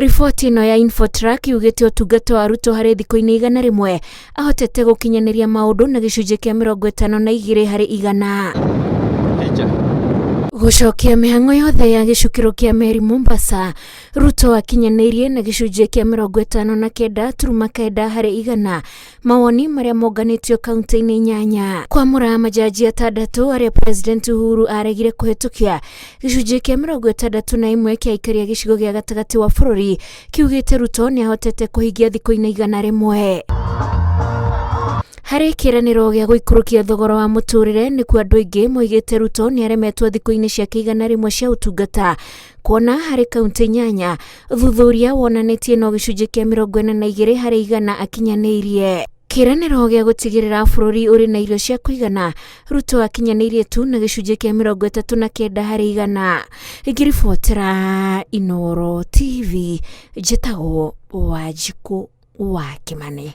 Riboti ĩno ya Infotrack yugĩte ũtungata wa Ruto harĩ thikũ-inĩ 100 ahotete gũkinyanĩria maũndũ na gĩcunjĩ kĩa 52 harĩ igana. Gũcokia mĩhang'o yothe ya gĩcukĩro kĩa meri Mombasa, Ruto akinyanĩirie na gĩcunjĩ kĩa 59 turuma kenda harĩ igana mawoni marĩa monganĩtio kaunti-inĩ inyanya. Kwamũra majaji atandatũ arĩa President Uhuru aregire kũhetũkia, gĩcunjĩ kĩa 61 kĩa aikari a gĩcigo gĩa gatagatĩ wa bũrũri kiugĩte Ruto nĩ ahotete kũhingia thikũ-inĩ 100. Harĩ kĩĩranĩro gĩa gũikũrũkia thogora wa mũtũrĩre nĩkuo andũ aingĩ moigĩte Ruto nĩ aremetwo thikũ-inĩ ciake 100 cia ũtungata, kuona harĩ kaunti inyanya ũthuthuria wonanĩtie no gĩcunjĩ kĩa 42 harĩ igana akinyanĩirie. Kĩĩranĩro gĩa gũtigĩrĩra bũrũri ũrĩ na irio cia kũigana, Ruto akinyanĩirie tu na gĩcunjĩ kĩa 39 harĩ igana. Ngĩribotera Inooro TV, njĩtagwo Wanjikũ wa Kĩmani.